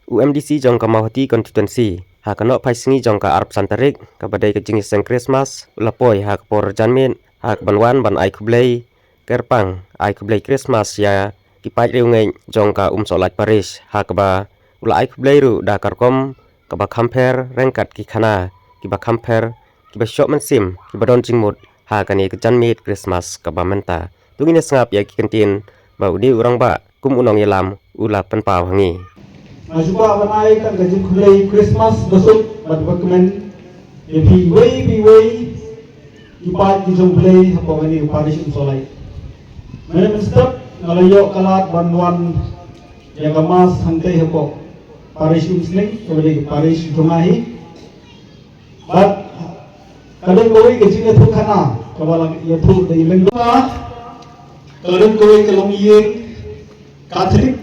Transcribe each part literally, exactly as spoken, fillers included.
U MDC jong ka Mawhati Constituency, ha ka nohphai sngi jong ka arphew san tarik, kaba dei ka jingïaseng Christmas, u la poi ha ka por janmiet, ha kaban wan ban ai khublei kyrpang, ai khublei Christmas ïa ki paid riewngeit jong ka Umsohlait Parish, ha kaba u la ai khublei ruh da ka rukom kaba kham pher ryngkat ki khana kiba kham pher, kiba shoh mynsiem, kiba don jingmut ha kane ka janmiet Christmas kaba mynta. To ngin ïa sngap ïa ki kyntien ba une u rangbah kum u nongïalam u la pynpaw ha ngi. Nga shu kwah ban ai tang ka jingkhublei Christmas basuk bad bakmen ïa phi iwei pa iwei i paid ki jong U Blei hapoh kane ka parish Umsohlait. Mynstep nga la ïoh ka lad ban wan ïa ka mass hangtei hapoh parish Umsning, kaba dei ka parish jong nga hi. Bad ka don kawei ka jingïathuhkhana kaba la ïathuh da i lyngdoh. Ka don kawei ka longïing Katholik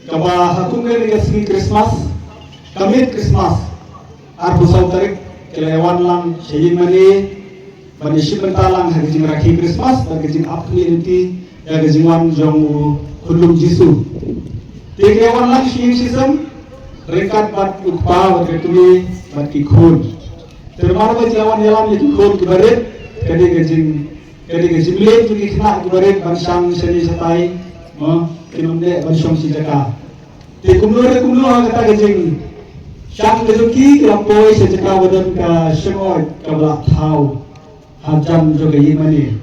kaba ha kum kane ka sngi Christmas, ka miet Christmas, arphew saw tarik, ki la ïawan lang sha ïingmane ban ïashim bynta lang ha ka jingrakhe Christmas bad ka jingap khmih lynti ïa ka jingwan jong u khunlung Jisu. Te ki la ïawan lang shi ïing shi sem ryngkat bad u kpa bad ka kmie bad ki khun. Te namar ba ki la wan ïalam ïa ki khun kiba rit, ka dei ka jing, ka dei ka jingmlien jong ki khynnah kiba rit ban shang shane shatai, mo, kin ym dei ban shong shi jaka. Te kumno re kumno ha kata ka jingshang ka jong ki, ki la poi sha jaka ba don ka shyngoid kaba la thaw hajan jong ka ïingmane.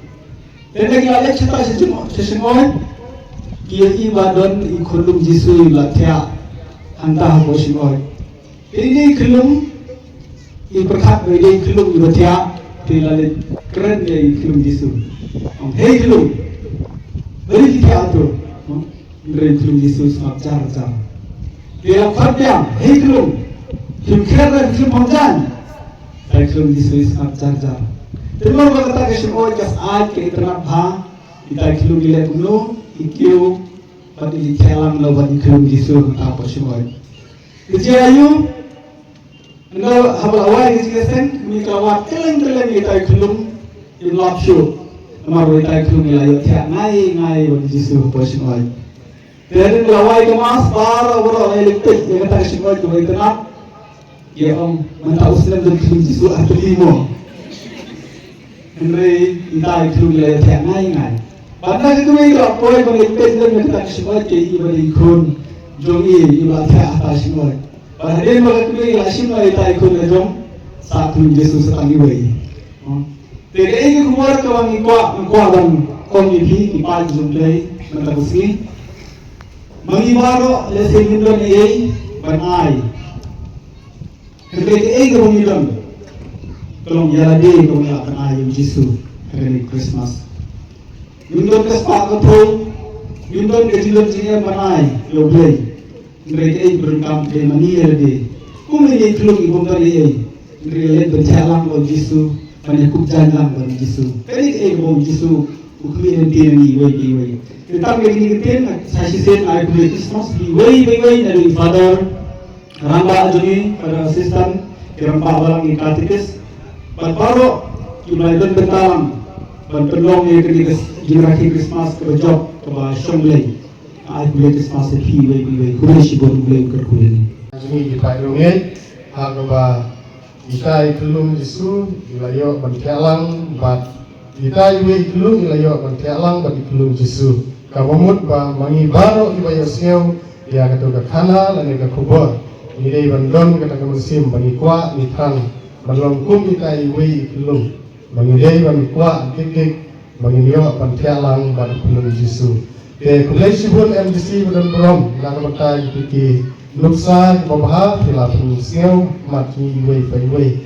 Te hynda ki la leit shatai sha jing, sha shyngoid, ki ïohi ba don i khunlung Jisu i la thiah hangta hapoh shyngoid. Te i dei i khunlung, i pyrkhat ba i dei i khunlung iba thiah, te i la leit kren ïa i khunlung Jisu. Ong, "Hei khunlung, balei phi thiah hato?" Hynrei i khunlung Jisu i sngap jar jar. Te i la khot biang, "Hei khunlung, phim kher re, phim phong jaiñ?" Te i khunlung Jisu i sngap jar jar. Te namar ba kata ka shyngoid ka syaid ka itynnad bha, ita i khunlung i leh kumno, i kiew bad i thiah lang noh bad i khunlung Jisu mynta hapoh shyngoid. Ka jia aïu? Ynda haba la wai ka jingïaseng, ka mih ka la wad kylleng kylleng ïa ita i khunlung, im lap shuh. Namar ba ita i khunlung i la ïohthiah ngai ngai bad u Jisu hapoh shyngoid. Te hadien ba la wai ka mass, baroh baroh la ïaleit peit ïa kata ka shyngoid kaba itynnad. Ki ong, mynta u snem don khunlung Jisu artylli mo. Hynrei ita i khunlung i la ïohthiah ngai ngai. Bad na ka kmie ka la poi ban leit peit lem ïa kata ka shyngoid, ka ïohi ba dei i khun jong i, iba la thiah ha kata ka shyngoid. Bad hadien ba ka kmie ka la shim noh ïa ita i khun ka jong, sah khunlung Jisu sa tang iwei. Te kaei ka khubor kaba ngi kwah, ngi kwah ban ong ïa phi ki paid jong U Blei mynta ka sngi. Ma ngi baroh lehse ngim don ei ei ban ai. Hynrei kaei kaba ngi don ka long ïa lade kaba ngi lah ban ai ïa u Jisu ha kane ka Christmas. Ngim don ka spah ka phew, ngim don ka jinglong jingem ban ai ïa U Blei. Hynrei kaei kaba donkam ka dei ma ngi ïa lade. Kum ine i khunlung i bym don ei ei, hynrei i la leit ban thiah lang bad u Jisu, ban ïakup jaiñ lang bad u Jisu. Kane kaei kaba u Jisu u khmih lynti na ngi iwei pa iwei. Te tang kine ki ktien, sa shisien ai khublei Christmas ïa iwei pa iwei, naduh i Father rangbah jong ngi, Father Assistant, ki rangbah balang, ki katekist, bad baroh kiba la don bynta lang ban pynlong ïa kane ka jingrakhe Christmas kaba jop, kaba shong Blei. Ai khublei Christmas ïa phi iwei pa iwei. Khublei shibun, U Blei un kyrkhu ïa ngi. Jong ngi ki paid riewngeit, ha kaba ita i khunlung Jisu i la ïoh ban thiah lang bad ita iwei i khunlung i la ïoh ban thiah lang bad i khunlung Jisu. Kaba mut ba ma ngi baroh kiba ïohsngew ïa kato ka khana lane ka khubor, ngi dei ban don kata ka mynsiem ba ngi kwah, ngi thrang ban long kum ita iwei i khunlung. Ba ngi dei ban kwah dik dik ba ngin ïoh ban thiah lang bad u khunlung Jisu. Te khublei shibun MDC ba don burom na ka bynta kito ki nuksa kiba bha phi la pynsngew mat ngi iwei pa iwei.